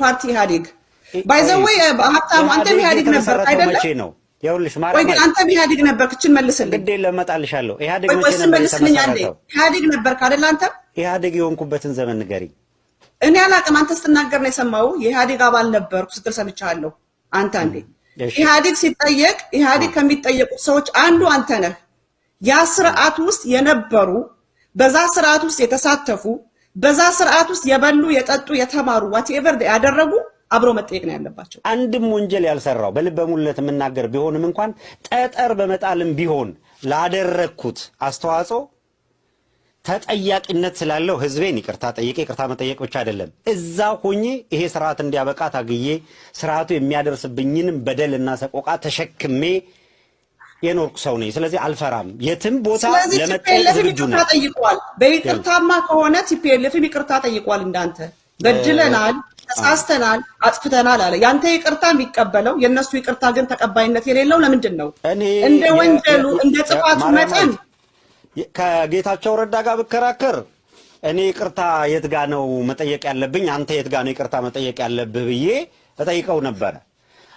party ኢህአዴግ። By the way ሀብታሙ፣ አንተም ኢህአዴግ ነበር አይደለ? መቼ ነው? ይኸውልሽ ቆይ ግን አንተም ኢህአዴግ ነበርክ። እችን መልስልኝ። ግዴ ለመጣልሻለሁ። ኢህአዴግ ቆይ መቼ ቆይ፣ እሱን ነበር መልስልኝ አንዴ። የተመሰረተው? ኢህአዴግ ነበርክ አይደለ አንተም? ኢህአዴግ የሆንኩበትን ዘመን ንገሪኝ። እኔ አላቅም። አንተ ስትናገር ነው የሰማው። የኢህአዴግ አባል ነበርኩ ስትል ሰምቻለሁ። አንተ አንዴ ኢህአዴግ ሲጠየቅ፣ ኢህአዴግ ከሚጠየቁት ሰዎች አንዱ አንተ ነህ። ያ ስርዓት ውስጥ የነበሩ፣ በዛ ስርዓት ውስጥ የተሳተፉ፣ በዛ ስርዓት ውስጥ የበሉ፣ የጠጡ፣ የተማሩ፣ whatever ያደረጉ አብረው መጠየቅ ነው ያለባቸው። አንድም ወንጀል ያልሰራው፣ በልበ ሙሉነት የምናገር ቢሆንም እንኳን ጠጠር በመጣልም ቢሆን ላደረግኩት አስተዋጽኦ ተጠያቂነት ስላለው ህዝቤን ይቅርታ ጠይቄ፣ ይቅርታ መጠየቅ ብቻ አይደለም፣ እዛ ሆኜ ይሄ ስርዓት እንዲያበቃ ታግዬ፣ ስርዓቱ የሚያደርስብኝንም በደልና ሰቆቃ ተሸክሜ የኖርኩ ሰው ነኝ። ስለዚህ አልፈራም። የትም ቦታ ስለዚህ ለመጠየቅ TPLF ም ዝግጁ ይቅርታ ነኝ። ጠይቋል። በይቅርታማ ከሆነ TPLF ም ይቅርታ ጠይቋል። እንዳንተ በድለናል፣ ተሳስተናል፣ አጥፍተናል አለ። ያንተ ይቅርታ የሚቀበለው፣ የእነሱ ይቅርታ ግን ተቀባይነት የሌለው ለምንድን ነው? እኔ እንደ ወንጀሉ እንደ ጥፋቱ መጠን ከጌታቸው ረዳ ጋር ብከራከር እኔ ይቅርታ የት ጋ ነው መጠየቅ ያለብኝ፣ አንተ የት ጋ ነው ይቅርታ መጠየቅ ያለብህ ብዬ እጠይቀው ነበረ።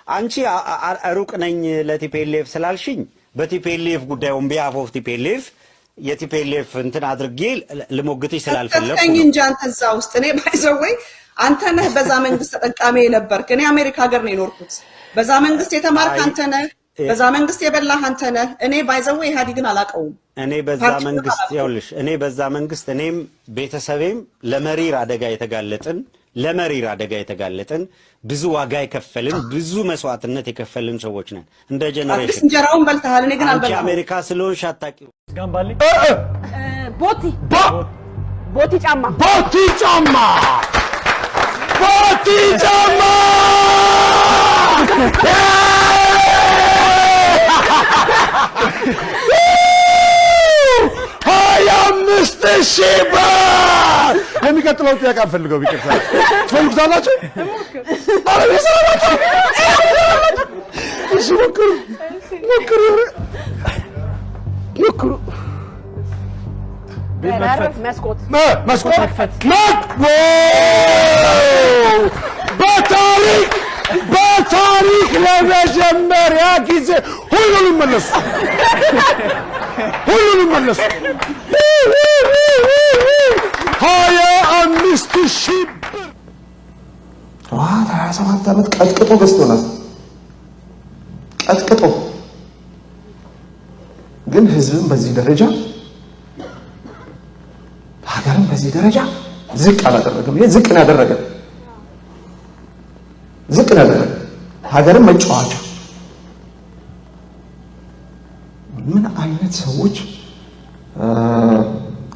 አንቺ ሩቅ ነኝ ለ TPLF ስላልሽኝ በ TPLF ጉዳይ on behalf of TPLF የ TPLF እንትን አድርጌ ልሞግትሽ ስላልፈለኩ ከተትከኝ ነው። እንጂ አንተ እዛ ውስጥ። እኔ by the way አንተ ነህ በዛ መንግስት ተጠቃሚ የነበርክ። እኔ አሜሪካ ሀገር ነው የኖርኩት። በዛ መንግስት የተማርክ አይ አንተ ነህ። በዛ መንግስት የበላህ አንተ ነህ። እኔ by the way ኢህአዴግን አላውቀውም። እኔ በዛ ፓርቲውን መንግስት አላውቀውም። ይኸውልሽ፣ እኔ በዛ መንግስት እኔም ቤተሰቤም ለመሪር አደጋ የተጋለጥን፣ ለመሪር አደጋ የተጋለጥን፣ ብዙ ዋጋ የከፈልን፣ ብዙ መስዋዕትነት የከፈልን ሰዎች ነን። እንደ At least generation እንጀራውን በልተሃል። እኔ ግን አንቺ አልበላሁም። አሜሪካ ስለሆንሽ አታውቂውም። ጋምባሌ። ቦቲ፣ ቦቲ ጫማ። ቦቲ ጫማ፣ ቦቲ ጫማ። 25,000 ብር። የሚቀጥለው ጥያቄ አልፈልገውም። ይቅርታ። ትፈልጉታላችሁ? ኧረ ይሰራላችሁ። እሺ ሞክሩ፣ ሞክሩ፣ ሞክሩ። በር፣ መስኮት። መስኮት መክፈት። በታሪክ ለመጀመሪያ ጊዜ ሁሉንም መለሱ። ሁሉንም መለሱ። 25,000 ብር። ህወሓት 27 ዓመት ቀጥቅጦ ገዝቶናል። ቀጥቅጦ ግን ህዝብን በዚህ ደረጃ፣ ሀገርን በዚህ ደረጃ ዝቅ አላደረገም። ይሄ ዝቅ ነው ያደረገ፣ ዝቅ ነው ያደረገ። ሀገርን መጫወቻ። ምን አይነት ሰዎች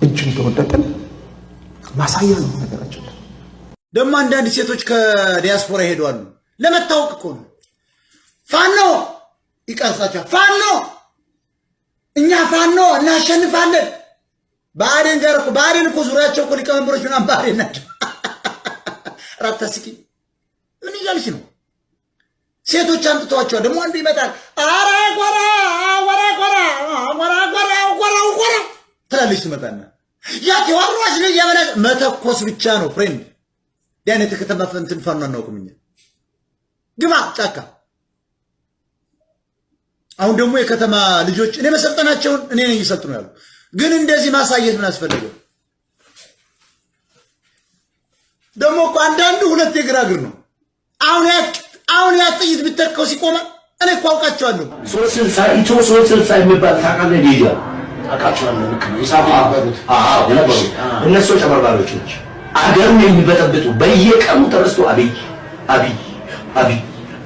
እጅ እንደወደቅን ማሳያ ነው ነገራችን ላይ። ደግሞ አንዳንድ ሴቶች ከዲያስፖራ ይሄዳሉ። ለመታወቅ እኮ ነው። ፋኖ ይቀርጻቸዋል። ፋኖ፣ እኛ ፋኖ እናሸንፋለን። ብአዴን ጋር እኮ፣ ብአዴን እኮ ዙሪያቸው እኮ ሊቀመንበሮች ምናምን ብአዴን ናቸው። ራታስቂ ምን እያልሽ ነው? ሴቶች አምጥተዋቸዋል። ደግሞ አንዱ ይመጣል። አረ ጎራ ጎራ ጎራ ጎራ ጎራ ጎራ ጎራ ትላለች። ትመጣና ያ ቴዎድሮስ ልጅ የበለ መተኮስ ብቻ ነው friend። ያን ከተማ እንትን ፋኖ አናውቅም እኛ። ግባ ጫካ። አሁን ደግሞ የከተማ ልጆች እኔ መሰልጠናቸውን እኔ ነኝ ይሰልጥኑ ያሉ። ግን እንደዚህ ማሳየት ምን አስፈለገ? ደግሞ እኮ አንዳንዱ ሁለት የግራ እግር ነው። አሁን ያ ጥይት ቢተከው ሲቆመ እኔ እኮ አውቃቸዋለሁ። 360፣ ኢትዮ 360 የሚባል ታውቃለህ? ሚዲያ። አውቃቸዋለሁ። ልክ ነው። ኢሳት የነበሩት። አዎ የነበሩት። እነሱ ጨበርባሪዎች ናቸው። አገሩን የሚበጠብጡ፣ በየቀኑ ተነስቶ አብይ አብይ አብይ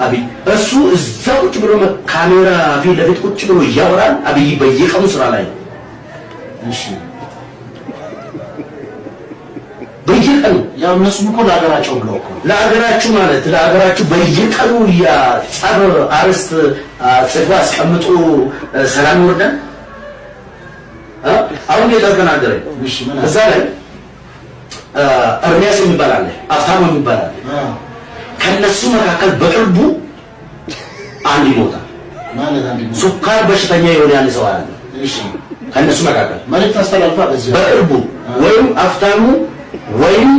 አብይ፣ እሱ እዛ ቁጭ ብሎ ካሜራ ፊት ለፊት ቁጭ ብሎ እያወራል። አብይ በየቀኑ ስራ ላይ ነው። በየቀኑ። ያው እነሱም እኮ ለሀገራቸው ብለው እኮ ነው። ለሀገራችሁ ማለት ለሀገራችሁ በየቀኑ የጸብ አርስት ጽፎ አስቀምጦ ሰላም ይወርዳል። አሁን ጌታ ተናገረ። እሺ ምን እዛ ላይ እርሚያስ የሚባል አለ፣ አፍታሙ የሚባል አለ። ከነሱ መካከል በቅርቡ አንድ ይሞታል። ማለት አንድ ነው። ሱካር በሽተኛ የሆነ አንድ ሰው አለ። ከነሱ መካከል መልዕክት አስተላልፋ በዚህ በቅርቡ ወይም አፍታሙ ወይም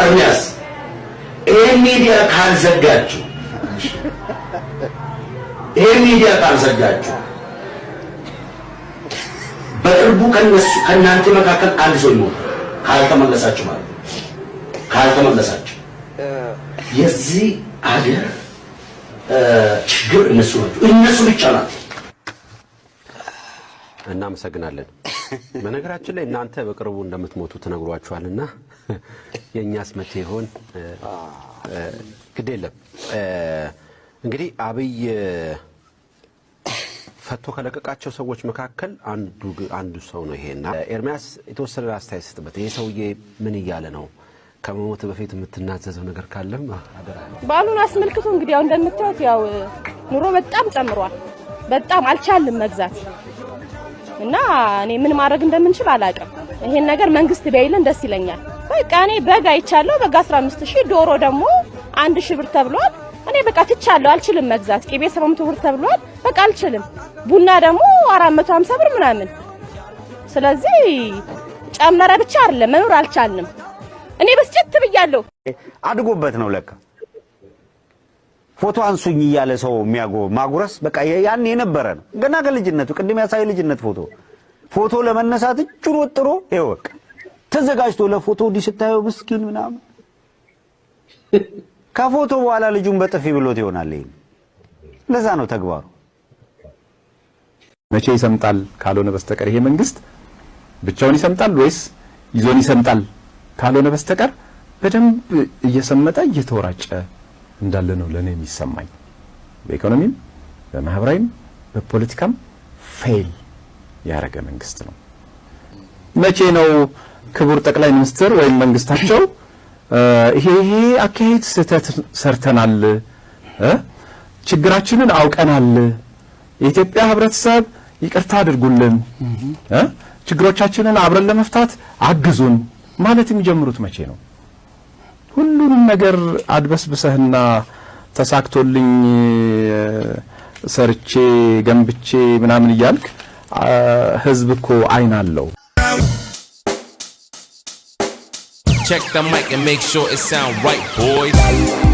እርሚያስ። ይህን ሚዲያ ካልዘጋችሁ፣ ይህን ሚዲያ ካልዘጋችሁ በቅርቡ ከነሱ ከእናንተ መካከል አንድ ሰው ይሞታል። ካልተመለሳችሁ ማለት ነው። ካልተመለሳችሁ የዚህ አገር ችግር እነሱ ናቸው። እነሱ ብቻ ናቸው። እናመሰግናለን። በነገራችን ላይ እናንተ በቅርቡ እንደምትሞቱ ተነግሯችኋልና የእኛስ መቼ ይሆን? ግድ የለም፣ እንግዲህ አብይ ፈቶ ከለቀቃቸው ሰዎች መካከል አንዱ ሰው ነው ይሄና ኤርሚያስ የተወሰነ አስተያየት ስጥበት። ይሄ ሰውዬ ምን እያለ ነው? ከመሞት በፊት የምትናዘዘው ነገር ካለም አደራ። በዓሉን አስመልክቶ እንግዲህ ያው እንደምታዩት ያው ኑሮ በጣም ጨምሯል። በጣም አልቻልም መግዛት እና እኔ ምን ማድረግ እንደምንችል አላውቅም። ይሄን ነገር መንግስት ቢያይልን ደስ ይለኛል። በቃ እኔ በግ አይቻለሁ። በግ 15 ሺህ፣ ዶሮ ደግሞ 1,000 ብር ተብሏል። እኔ በቃ ትቻለሁ፣ አልችልም መግዛት። ቅቤ 700 ብር ተብሏል። በቃ አልችልም። ቡና ደግሞ 450 ብር ምናምን። ስለዚህ ጨመረ ብቻ አይደለም፣ መኖር አልቻልንም። እኔ ብስጭት ብያለሁ። አድጎበት ነው ለካ ፎቶ አንሱኝ እያለ ሰው የሚያጎ ማጉረስ በቃ ያን የነበረ ነው። ገና ከልጅነቱ ቅድም ያሳየ ልጅነት ፎቶ ፎቶ ለመነሳት እጁን ወጥሮ ይኸው በቃ ተዘጋጅቶ ለፎቶ እንዲህ ስታየው ምስኪን ምናምን፣ ከፎቶ በኋላ ልጁን በጥፊ ብሎት ይሆናል። ይሄን እንደዛ ነው ተግባሩ። መቼ ይሰምጣል ካልሆነ በስተቀር፣ ይሄ መንግስት ብቻውን ይሰምጣል ወይስ ይዞን ይሰምጣል ካልሆነ በስተቀር በደንብ እየሰመጠ እየተወራጨ እንዳለ ነው ለእኔ የሚሰማኝ። በኢኮኖሚም፣ በማህበራዊም፣ በፖለቲካም fail ያደረገ መንግስት ነው። መቼ ነው ክቡር ጠቅላይ ሚኒስትር ወይም መንግስታቸው ይሄ ይሄ አካሄድ ስህተት ሰርተናል፣ ችግራችንን አውቀናል፣ የኢትዮጵያ ህብረተሰብ ይቅርታ አድርጉልን፣ ችግሮቻችንን አብረን ለመፍታት አግዙን ማለት የሚጀምሩት መቼ ነው? ሁሉንም ነገር አድበስብሰህና ተሳክቶልኝ ሰርቼ ገንብቼ ምናምን እያልክ ህዝብ እኮ አይን አለው። Check the mic and make sure it sound right, boys.